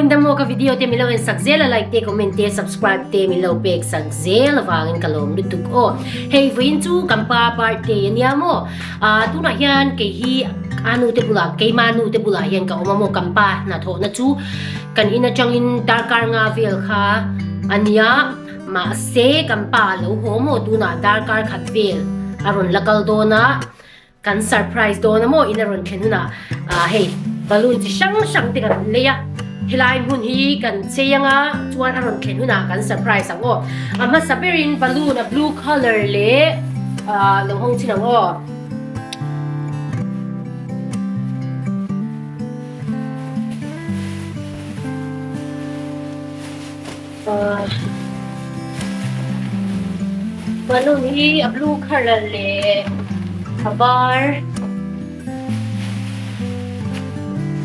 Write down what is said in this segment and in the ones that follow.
In dam maw ka video te min lo en sak zel a like te comment te subscribe te min lo pek sak zel avangin ka lawm lutuk aw. Hei vawiin chu kan pa birthday ania maw ah tunah hian kei hi a nu te bulah keima nu te bulah hian ka awm a maw kan pa hnathawhna chu kan in atangin darkar nga vel kha ania mahse kan pa a lo haw maw tunah darkar khat vel a rawn la kal dawn a. Kan surprise dawn a maw in a rawn thlen hunah ah hei balloon chi hrang hrang te kan lei a, helai hmun hi kan chei anga chuan a rawn thlen hunah kan surprise ang aw. A hmasa berin balloon a blue colour leh ah lo hawng chin ang aw. Balloon hi a blue colour leh a var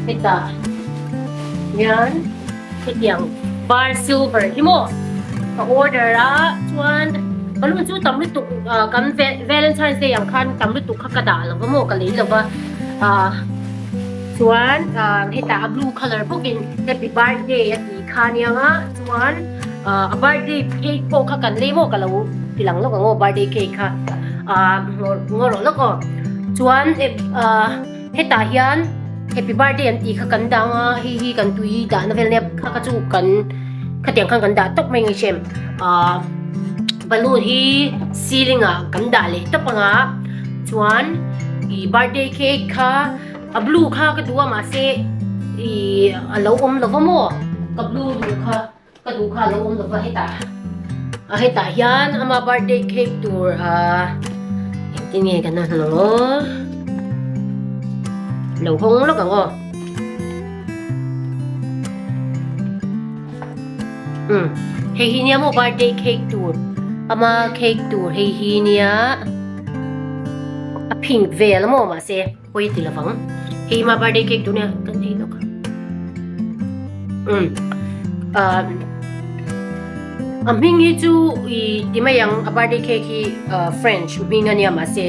hetah hian hetiang var silver hi maw ka order a chuan balloon chu tam lutuk ah kan valentine's day ang khan tam lutuk kha ka dah lo va maw ka lei lo va ah chuan ah hetah a blue colour bawkin happy birthday a tih. Kha nia nga chuan a birthday cake pawh kha kan lei maw ka lo ti lang lawk ang aw birthday cake kha ah ngaw rawh lawk aw chuan hetah hian happy birthday an tih kha kan dang a hei hi kan tui dahna vel nia kha kha chu kan khatiang khan kan dah tawp mai nge hrem ah balloon hi ceiling ah kan dah leh tawp ang a chuan ih birthday cake kha. A blue kha ka duh a mahse ih a lo awm lo va maw ka blue duh kha ka duh kha a lo awm lo va hetah a hetah hian ama birthday cake tur ah engtin nge kan han ang aw lo hawng lawk ang aw um hei hi nia maw birthday cake tur ama cake tur hei hi nia a pink vel a maw mahse. Pawi ti lovang. Hei ma birthday cake tur nia kan ei lawk a. Um ah a hming hi chu i ti mai ang a birthday cake hi French hming ania mahse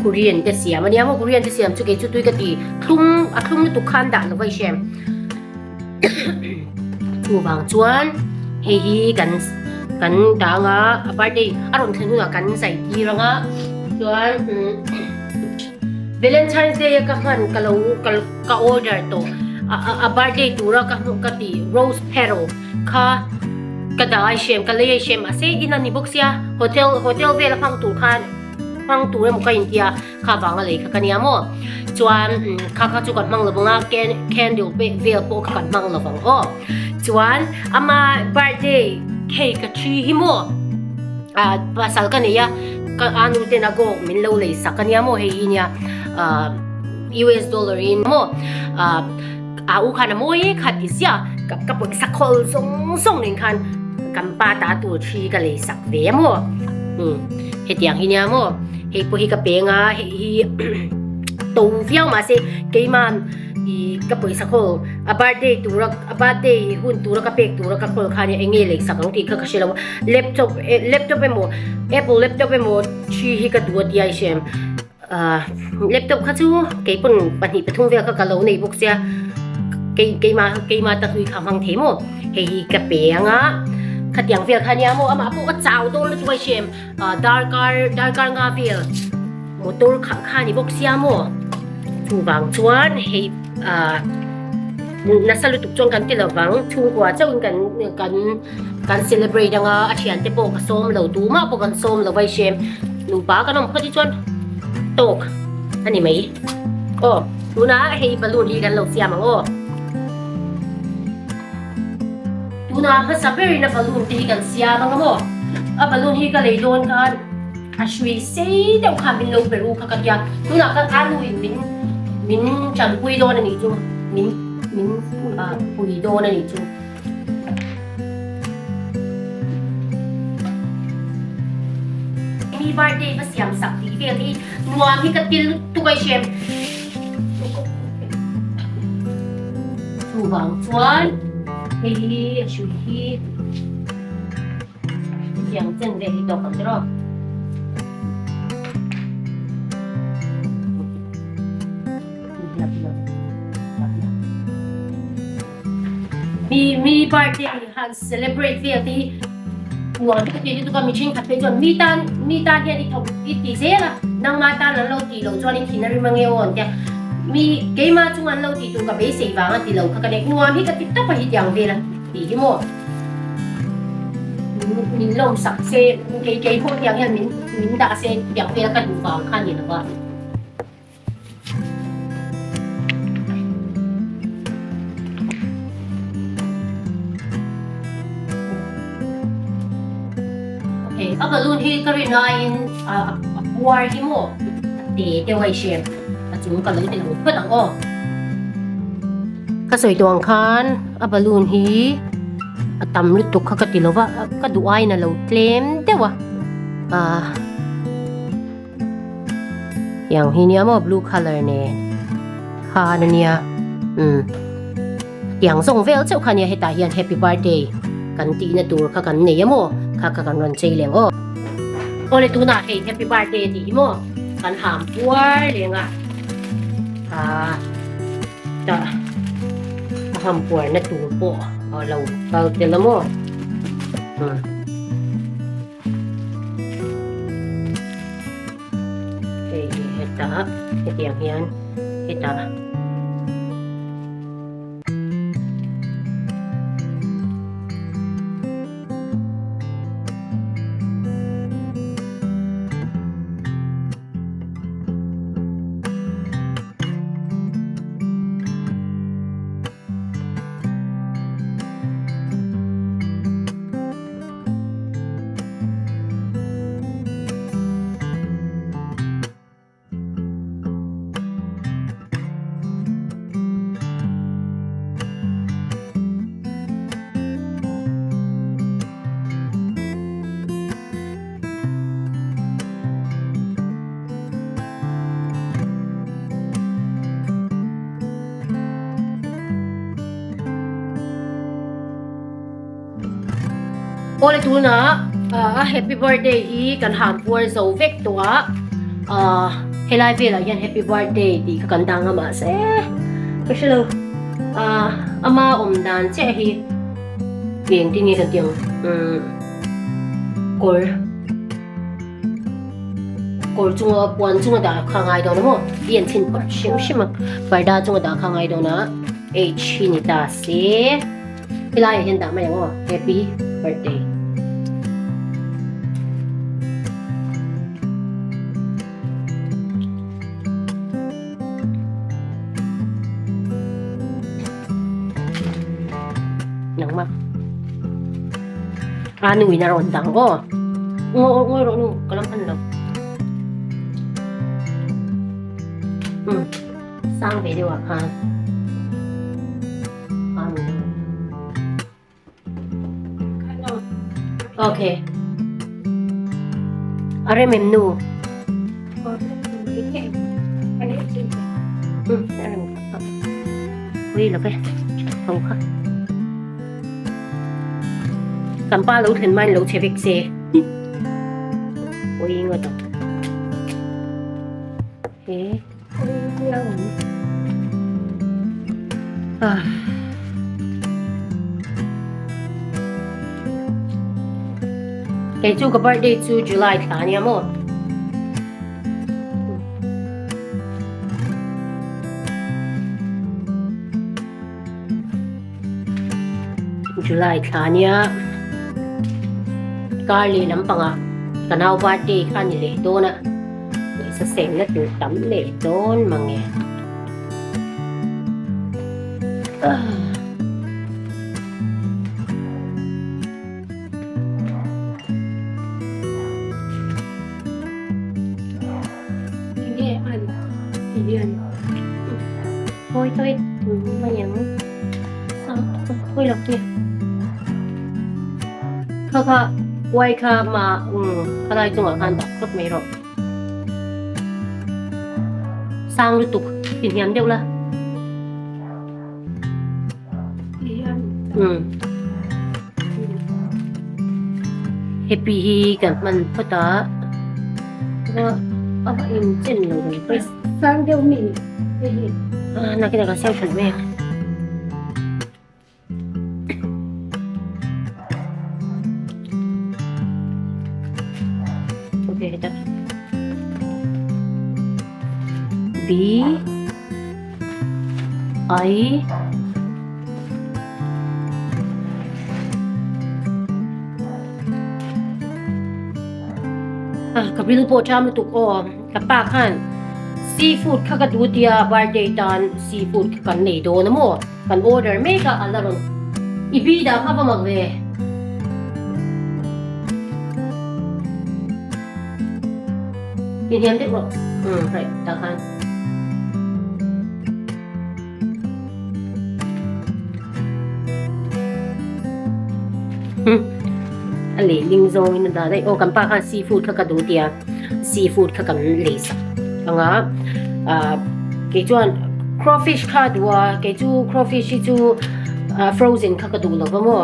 Korean te siam ania maw Korean te siam chu kei chu tui ka ti thlum a thlum lutuk khan dah lo va i hre chuvang chuan hei hi kan kan dang a a birthday a rawn thlen hunah kan zai tir ang a chuan Valentine's Day a ka hman ka lo ka order tawh a a birthday tura ka hmuh ka tih rose petal kha ka dah ai hrem ka lei ai hrem mahse in a ni bawk sia hotel hotel vel a hmang tur khan hmang tur emaw ka intia kha vanga lei kha ka nia maw chuan kha kha chu kan hmang lo vang a candle vel pawh kha kan hmang lo vang aw chuan ama birthday cake a thi hi maw ah pasal ka nei a ka anu ten a gold min lo lei sak a nia maw hei hi nia ah US dollar in maw ah a u khan a mawi e kha ti zia ka ka pawisa khawl zawng zawng nen khan kan pa ta tur thi ka lei sak ve a maw um hetiang hi nia maw hei pawh hi ka peng a hei hi to viau mahse keiman ih ka pawisa khawl a birthday tura a birthday hun tura ka pek tura ka khawl khan eng nge lei sak ang tih kha ka hre lo a laptop laptop emaw apple laptop emaw thi hi ka duh a tia i hre em. Ahh laptop kha chu keipawn pahnih pathum vel kha ka lo nei bawk sia kei keimah keimah ta hlui kha hmang thei maw hei hi ka pe ang a khatiang vel kha nia maw amah pawh ka chau dawn lutuk a hrem ah darkar darkar nga vel motor kha kha ni bawk sia maw chuvang chuan hei ah nasa lutuk chuan kan ti lovang chhungkua chauhin kan kan kan celebrate anga a thiante pawh ka sawm lo tumah pawh kan sawm lo vai hrem nupa kan awm phawt hi chuan tawk a ni mai aw tunah hei balloon hi kan lo siam ang aw tunah hmasa berin a balloon te hi kan siam ang a maw a balloon hi ka lei dawn khan a hrui sei deuh khan min lo pe ru kha ka tia tunah khan alu in min min tanpui dawn a nih chu min min pui dawn a nih chu. Mi birthday va siam sak tih vel hi nuam hi ka til lutuk a i hrem. Chuvang chuan hei hi a hrui hi hetiang chen vel hi tawk ang tiraw. Mi mi birthday han celebrate vel te hi nuam ka ti lutuk a, mi thenkhat phei chuan mi tan mi tan hian i thawk i ti zel a, nangma tan an lo tih loh chuan i thin a rim ange aw an tia. Mi keima chung an lo tih tur ka beisei vang a ti lo kha ka nei. Nuam hi ka ti tawp a hi tiang vel a tih hi maw. Min lawm sak se kei kei pawh tiang hian min min dah se tiang vel ka duh vang kha a ni lo va. Okay, a balloon hi ka rin aiin a puar hi maw a te deuh a i hriat a chung ka lo ti lang phawt ang aw. Ka sawi tawh ang khan a balloon hi a tam lutuk kha ka ti lo va, ka duh aiin a lo tlem deuh a ah. Tiang hi nia maw blue colour nen khan ania umm tiang zawng vel chauh kha ania hetah hian happy birthday kan tihna tur kha kan nei a maw kha kha kan rawn chei leng aw. Awle tunah hei happy birthday tih hi maw kan ham puar leng a ah tah a ham puarna tur pawh a lo kal tel a maw umm. Hei hi hetah hetiang hian hetah Awle tunah a happy birthday hi kan han puar zo vek tawh a, ahh helai velah hian happy birthday tih kha kan dang a mahse ka hre lo ahh ama awm dan chiah hi engtin nge ka ti ang umm kawr kawr chunga puan chunga dah kha a ngai dawn a maw i en chhin phawt hrim hrim a parda chunga dah kha a ngai dawn a h hi ni ta se. Helai ah hian dah mai ang aw happy birthday. Nangma. A nu in a rawn dang aw. Ngawi ngawi rawh nu ka lam hman lo. Um sang ve deuh ah khan. Okay. A rem em nu? A rem kha. Ui lo ke. Ho kha. Kan pa lo thlen mai lo che vek se. Ui ngawt ang. He. Kei chu ka birthday chu July thla ania maw? July thla ania kar leh lampangah ka nau birthday kha ni leh dawn a. Pawisa sengna tur tam leh dawn mang e. Enge an hian. Thôi thôi, mai ang. Sao, thôi lộc đi. Kha kha, uai kha ma khalai chungah khan dah phawt mai rawh. Sang lutuk ti hniam deuh la. Happy hi kan hman phawt a, a va inchen lo dan phawt. Sang deuh mi hei hi. Nakin ah kan siam that mai ang. B I Ah, ka bil pawh ṭam lutuk aw. Ka pa khan seafood kha ka duh tia birthday tan seafood kha kan nei dawn a maw? Kan order mek a, a la rawn i bi dah kha va mak ve. Inhiam deuh rawh. Umm right tah khan. A lehling zawngin a dah daih. Aw kan pa khan seafood kha ka duh tia seafood kha kan lei sak anga ah kei chuan crawfish kha a duh a kei chu crawfish hi chu ah frozen kha ka duh lo va maw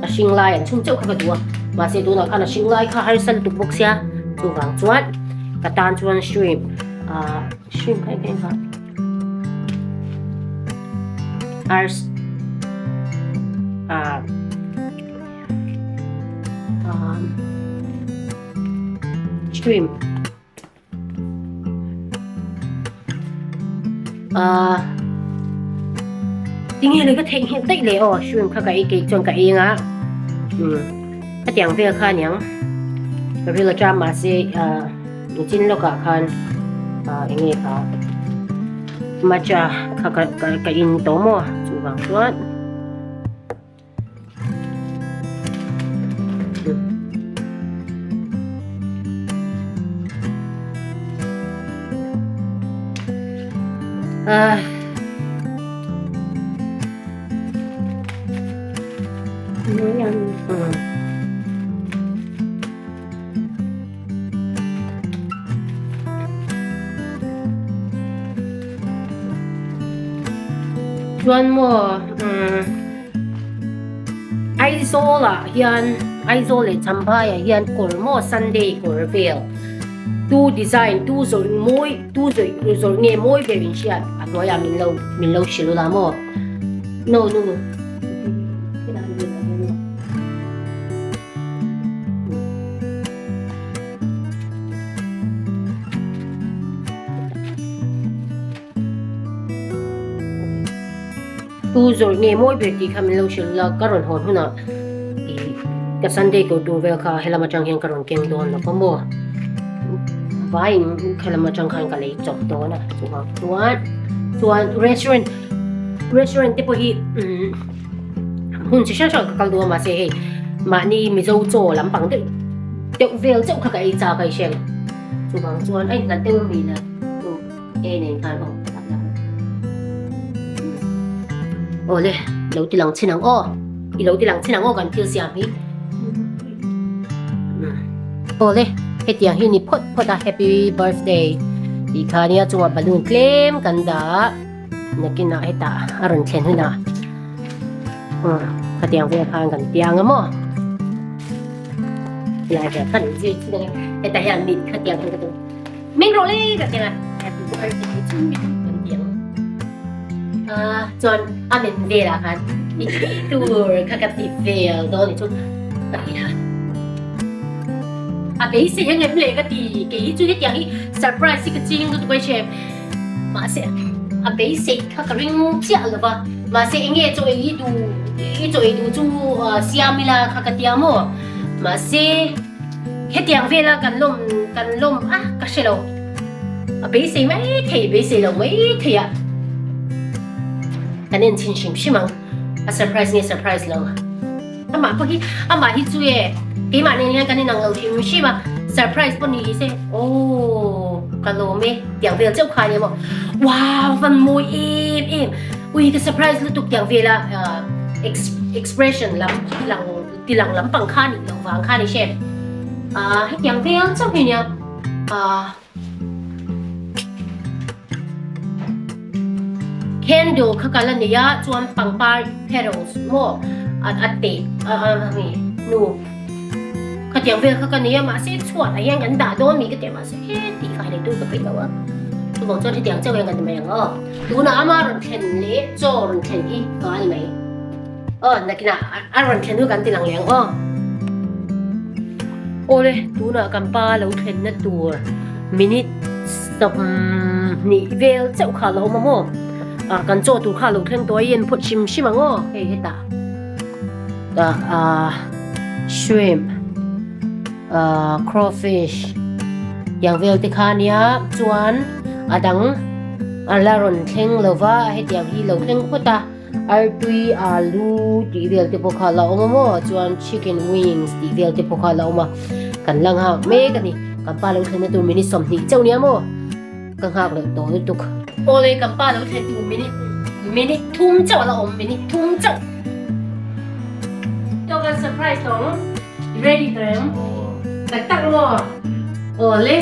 a hring lai an chhung chauh kha ka duh a mahse tunah khan a hring lai kha harsa lutuk bawk sia chuvang chuan ka tan chuan shrimp ah shrimp kha eng kha. Ars ah um shrimp ah tinge le ka theihnghilh daih leh aw shrimp kha ka ei kei chuan ka ei anga um hetiang vel kha aniang ka ril atang mahse ah Nichin lawkah khan ah eng nge kha matcha kha ka ka ka in tawh maw chuvang chuan ah. Chuan maw umm Aizawl ah hian Aizawl leh Champhai ah hian kawr maw Sunday kawr vel tu design tu zawrh mawi tu zawrh zawrh nge mawi ber in hriat a hnuaiah min lo min lo hrilh ula maw no no no. Tu zawrh nge mawi ber tih kha min lo hrilh la, ka rawn hawn hunah ih ka Sunday tur tur vel kha helam atang hian ka rawn keng dawn lo va maw? Vaiin helam atang khan ka lei chawp dawn a chuvang chuan chuan restaurant restaurant te pawh hi umm. Hmun chi hrang hrang ka kal duh a mahse hei mahni Mizo chaw lampang deuh deuh vel chauh kha ka ei chak a i hriat chuvang chuan a inhlat deuh ami la chu e nen khan aw aw le lo ti lang chin ang aw i lo ti lang chin ang aw kan thil siam hi aw le hetiang hi ni phawt phawt a happy birthday tih kha nia chungah balloon tlem kan dah. Nakinah hetah a rawn thlen hunah khatiang vel khan kan piang a maw helai vel khan zir chin ang hetah hian mit khatiang khan ka tum meng rawh le ka ti ang a happy birthday chu mit kan ti ang a chuan a men velah khan i thih tur kha ka ti vel dawn ni chu ka ti a a beisei ang em le ka ti kei hi chu hetiang hi surprise hi ka ching lutuk a hre. Mahse, a beisei kha ka ring chiah lo va. Mahse, eng nge chaw ei duh, i chaw ei duh chu siam ila kha ka tia maw? Mahse, hetiang vela kan lawm, kan lawm a, ka hre lo. A beisei mai thei, beisei lo mai thei a. Kan en chhin hrim hrim ang. A surprise nge surprise lo. Amah pawh hi, amah hi chu e, keimah nen hian kan inang lo hrim hrim a, surprise pawh ni se, aww ka lawm e tiang vel chauh kha ania maw, wow van mawi em em, ui ka surprise lutuk tiang vela expression lam lang tilang lampang kha nih loh vang kha ni hre, ah hetiang vel chauh hi ania, ah. Candle kha kal a nei a chuan pangpar petals maw a teh a a mi nu khatiang vel kha ka nei a mahse chhuat ah hian kan dah dawn mi ka ti a mahse heti kha nei tur ka peih lo a chuvang chuan hetiang chauh hian kan ti mai ang aw tunah ama rawn thlen leh chaw rawn thlen hi ka a ni mai aw nakinah a rawn thlen hu kan ti lang leh ang aw. Awle tunah kan pa lo thlenna tur minute. 20 vel chauh kha la awm a maw ah kan chaw tur kha a lo thleng tawh a i en phawt hrim hrim ang aw hei hetah tah ah shrimp ah crawfish tiang vel te kha ania chuan a dang a la rawn thleng lo va hetiang hi lo thleng phawt a. Artui, alu tih vel te pawh kha a la awm a maw chuan chicken wings tih vel te pawh kha a la awm a kan la nghak mek a ni kan pa lo thlenna tur minute 20 chauh nia maw ka nghak leh tawh lutuk. Awle kan pa lo thlen tur minute minute thum chauh a la awm minute thum chauh. Tawh kan surprise tawh ang ready tawh em tak tak maw awle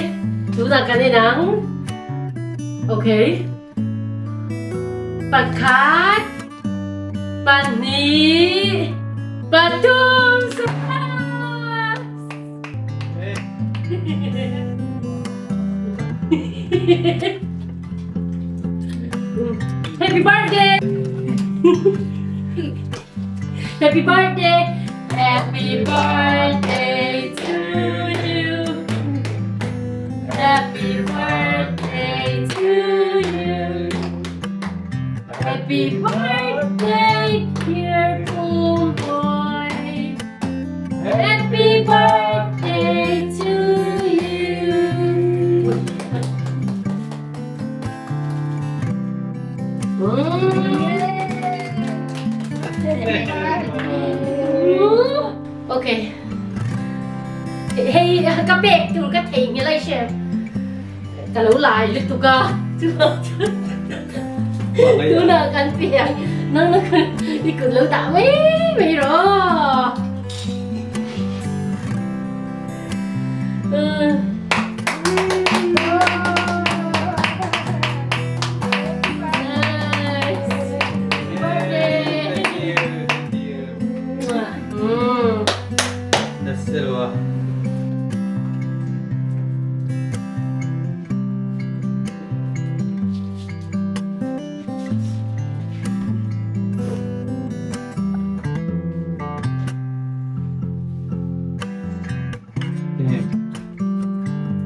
tunah kan en ang okay. Pakhat, pahnih, pathum, surprise! Happy birthday! Happy birthday! Happy birthday to you. Happy birthday to you. Happy birthday dear boy. Happy birthday to you. Ok. Hei ka pek tur ka thei nge lai she. Ka lo lai lutuk a. Tuna kan piang nang na i kut lo dah mai mai rawh.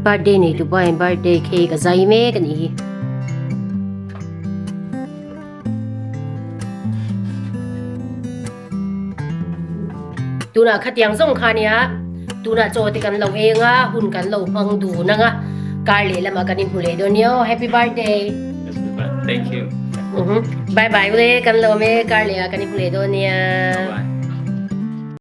Birthday nei tu pawhin birthday cake a zai mek a nih hi. Tunah khatiang zawng kha nia tunah chaw te kan lo eng a hun kan lo hmang dun ang a kar lehlamah kan inhmu leh dawn nia aw happy birthday. Thank you. Bye bye ule kan lo awm e kar lehah kan inhmu leh dawn nia. Bye bye.